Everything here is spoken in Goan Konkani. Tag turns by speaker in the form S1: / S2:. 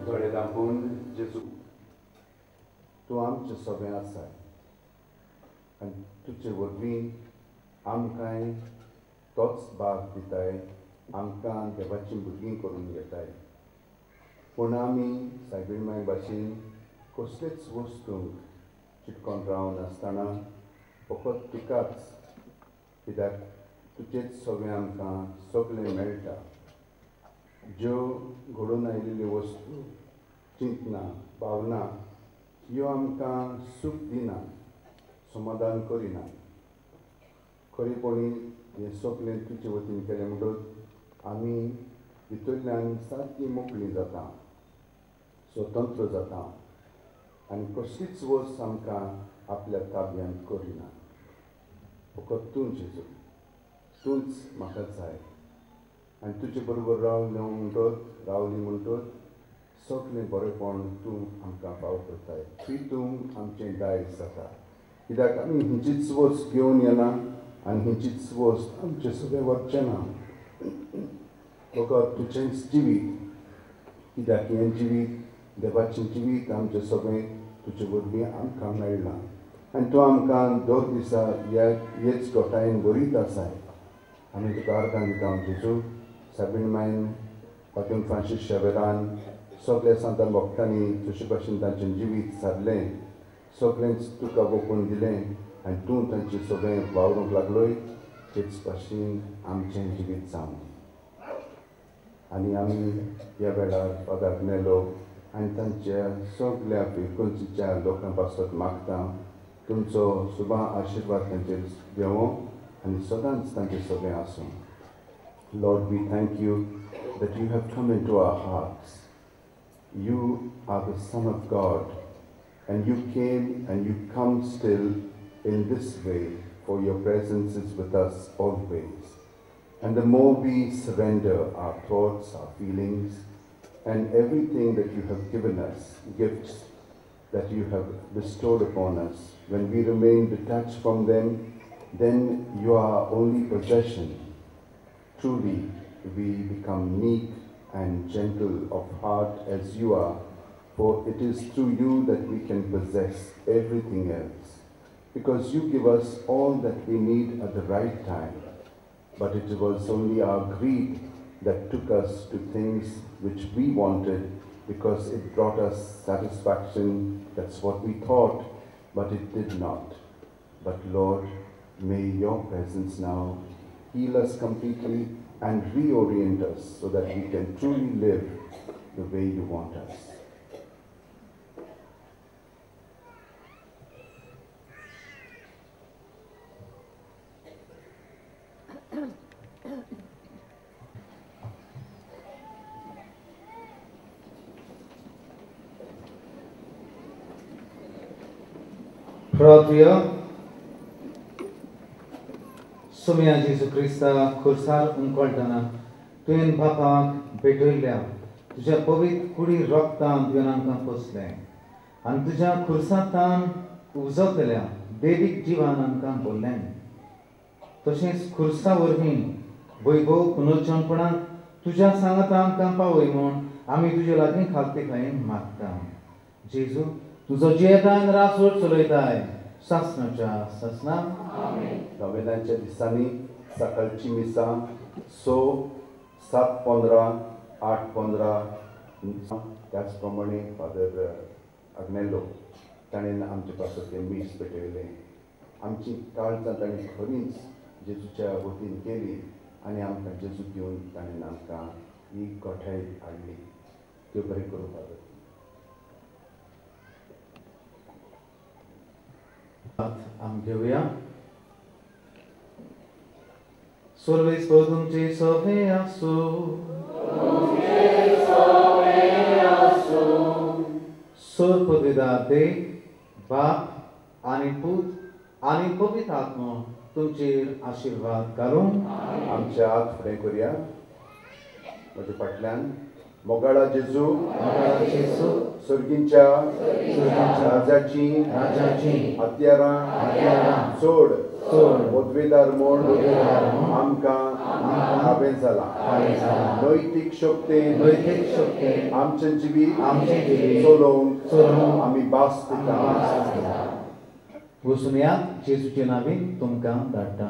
S1: दोळे धांपून जेजू तूं आमचें सगळें आसाय आनी तुजे वरवीं आमकांय तोच भाग दिताय, आमकां देवाचीं भुरगीं करून घेताय. पूण आमी सायबीण माय भाशेन कसलेच वस्तूंक चिटकोन रावनासतना फकत तुकाच, कित्याक तुजेच सगळें आमकां सगळें मेळटा. ज्यो घडोवन आयिल्ल्यो वस्तू, चिंतना, भावना ह्यो आमकां सूख दिना, समाधान करिना. खरेपणी हें सगळें तुजे वतीन केलें म्हणटकच आमी भितरल्यान सारकी मोकळी जाता, स्वतंत्र जाता आनी कसलीच वस्त आमकां आपल्या ताब्यांत करिना. फकत तूं जेजू, तूंच म्हाका जाय आनी तुजे बरोबर रावलें म्हणटत, रावली म्हणटत सगळें बरेंपण तूं आमकां फाव करताय. ती तूं आमचें दायज जाता, कित्याक आमी हिंचीच वस्त घेवन येना आनी हिंचीच वस्त आमचें सगळें वचचें ना. फकत तुजेंच जिवीत, कित्याक हें जिवीत देवाचें जिवीत आमचें सगळें तुजे वरवीं आमकां मेळ्ळां आनी तूं आमकां दर दिसा ह्या हेच गोठायेन बरीत आसाय. आमी तुका अर्गां दिता जेजू. सायबीण मायन, फादर फ्रांसीस शेवेरान, सगळ्या सांतान भक्तांनी तुजे भाशेन तांचें जिवीत सारलें, सगळेंच तुका वोपून दिलें आनी तूं तांचें सगळें वावरूंक लागलोय, तेच भाशेन आमचें जिवीत जावं. आनी आमी ह्या वेळार फादर आग्नेलो आनी तांच्या सगळ्या फ्रिक्वन्सीच्या लोकां पासत मागता तुमचो सुबा आशिर्वाद तांचेर घेवं आनी सदांच तांचें सगळें आसूं. Lord, we thank you that you have come into our hearts. You are the Son of God, and you came and you come still in this way, for your presence is with us always. And the more we surrender our thoughts, our feelings, and everything that you have given us, gifts that you have bestowed upon us, when we remain detached from them, then you are our only possession. Truly, we become meek and gentle of heart as you are, for it is through you that we can possess everything else, because you give us all that we need at the right time. But it was only our greed that took us to things which we wanted, because it brought us satisfaction. That's what we thought, but it did not. But Lord, may your presence now heal us completely and reorient us so that we can truly live the way you want us.
S2: प्रार्थुया. Saumya जेजू क्रिस्ता खुर्सार उमकळटना तुवें बापाक भेटयल्या तुज्या पवित्र कुडी रोगतान तुवें आमकां पोसलें आनी तुज्या खुर्सांतान उजवतल्या देवीक जिवान आमकां बोल्लें. तशेंच खुर्सा वरवीं वैभव पुनर्जनपणांत तुज्या सांगाता आमकां पावय म्हूण आमी तुजे लागीं खालती मागता. जेजू तुजो जियेतान राजवट चलयताय सासणाच्या सासणा.
S1: नवेनाच्या दिसांनी सकाळची मिसां 6, 7:15, 8:15. त्याच प्रमाणे फादर आग्नेलो ताणें आमचे पासत तें मीस पेटयलें. आमची काळजां ताणें खरीच जेजूच्या वतीन केली आनी आमकां जेजू घेवन ताणें आमकां ही गोठाय हाडली. त्यो बरें करूं फादर.
S2: आमी घेवया. सर्वेस्पर तुमचे सवे आसूं. सर पदवीदार देव बाप आनी पूत आनी पवित्र आत्मो तुमचेर आशिर्वाद घालूं.
S1: आमचे हात फुडें करुया. म्हज्या फाटल्यान मोगाळा जेजू, सर्गींच्या राजाची हत्यारां चड पदवेदार म्हूण आमकां हावें जालां। नैतीक शक्तेन आमचें जिवीत चलोवंक आमी भास दिता।
S2: वसुनयात जेजूचे नांवान तुमकां धाडटा।